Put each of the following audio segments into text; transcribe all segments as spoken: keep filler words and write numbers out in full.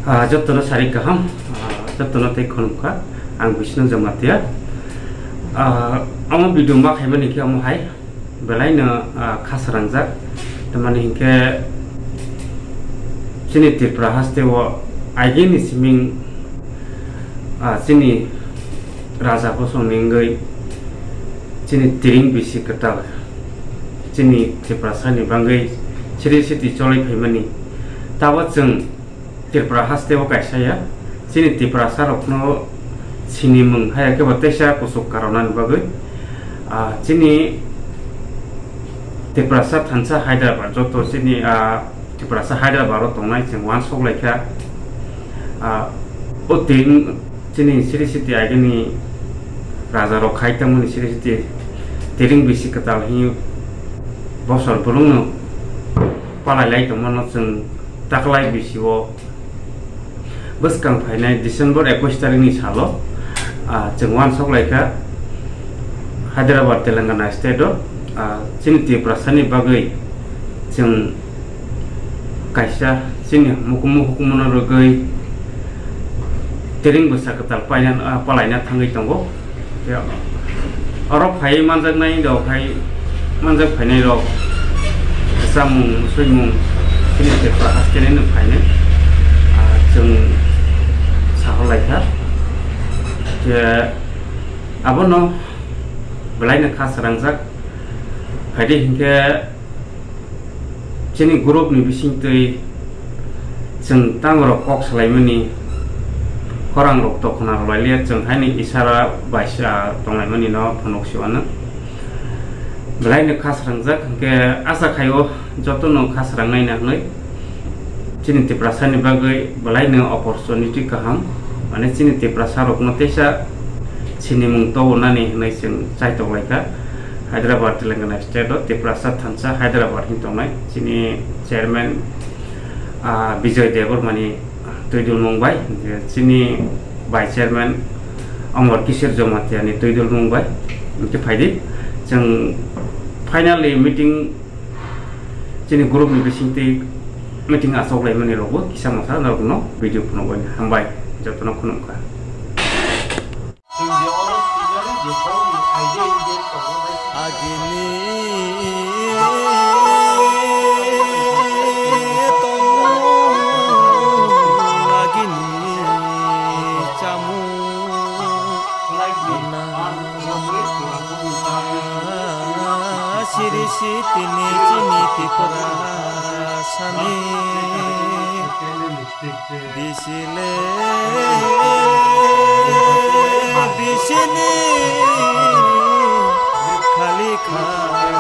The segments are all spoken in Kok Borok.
Ah, jotono sari kaham, ah, jotono tei khulumkha, ang Bisnu Jamatia. Ah, omo video ma khaimani khe omo hai, belaino, ah, kha srangjak, tamani hinkhe chini Tripura haste o agini siming, ah, chini raja bosongni wngwi chini tiring bisi kwtal chini Tiprasani bagwi siri siti cholwi phaimani. Tabo chwng Tripura haste o kaisa ya, chini Tiprasa rokno sinimung haya khe bo teisa kuchuk karonani bagwi, ah, chini Tiprasa thansa Hyderabad, joto chini, ah, Tiprasa Hyderabad o tongnai chwng uansuk laikha. Ah, o tin chini siri siti agini raja rok khai tongmani siri siti tiring bisi kwtal hini bosor bolongno palai lai tongmano chwng taklai bisi o bwskang phainai December ekwis tarikni salo, ah, chwng uansuk laikha Hyderabad, Telangana state o, ah, chini Tiprasani bagwi chwng kaisa chini hukumu hukumano rwgwi tiring bwsa kwtal paina, ah, palaina thangwi tongo. Oro phaiwi manjaknai rok hai manjak phainai rok chamung swimung chini Tripura haste ni no phainai, ah, chwng sahor laikha. Je abono belaino kha srangjak phaidi hinkhe chini group ni bisingtwi chwng tamo rok kok salaimani khorang rok to khna rwlailia, chwng haini isara bai sa tonglaimani no phunuk si uanw. Belaino kha srangjak hinkhe asa khaio jotono kha srangnai na hwnwi chini Tiprasani bagwi belaino opportunity kaham, mane chini Tiprasa rokno teisa sinimung tobonani hwnwi chwng chaitok laikha. Hyderabad, Telangana state o Tiprasa thansa Hyderabad hin tongnai chini chairman, ah, Bijoy Debbarmani twidulmung bai, chini vice chairman Amar Kishore Jamatia ni twidulmung bai. Hinkhe phaidi chwng finally meeting chini group ni bisingtwi meeting achuk laimani rokbo kisa masa norokno video phunukgwi hambai jotono khulumkha. Agini tongmung, agini chamung, siri sitini chini Tiprasani. Bisile, bisini, khali khali,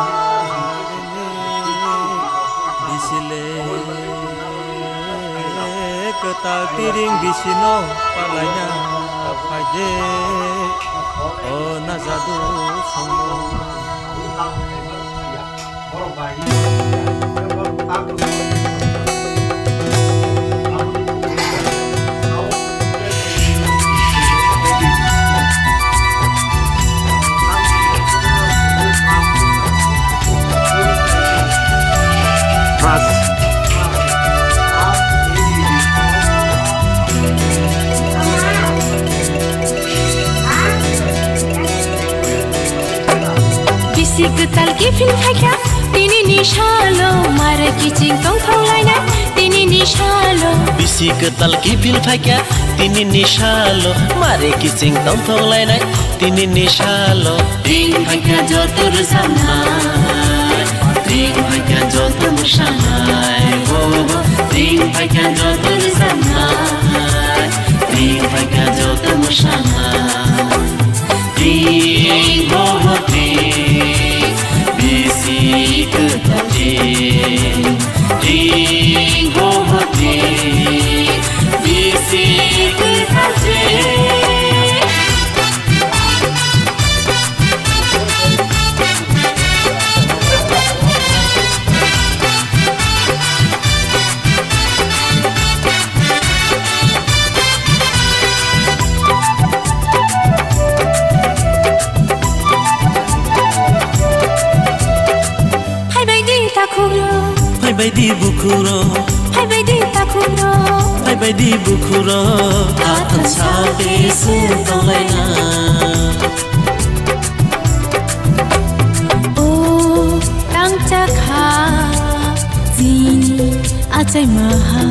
bisile, kwtal tiring bisino palaina phaide, o najadu songno. Bisi kwtal kiphil phaikha, tini ni salo, mare kiching tongthok laina, tini ni salo. Bisi kwtal kiphil phaikha, tini ni salo, mare kiching tongthok laina, tini ni salo. Ring phaikha joto rwchapnai, ring phaikha joto mwsanai, oh, ring phaikha joto rwchapnai, ring phaikha joto mwsanai. Ring bohoti bisi kwtal je, ring bohoti bisi kwtal je. Phaibai di takhukro. Phaibai di bukhukro. Phaibai di takhukro. Phaibai Baidi bukhurok athan sa tei se tonglaina. O tangcha kha chini achai maha.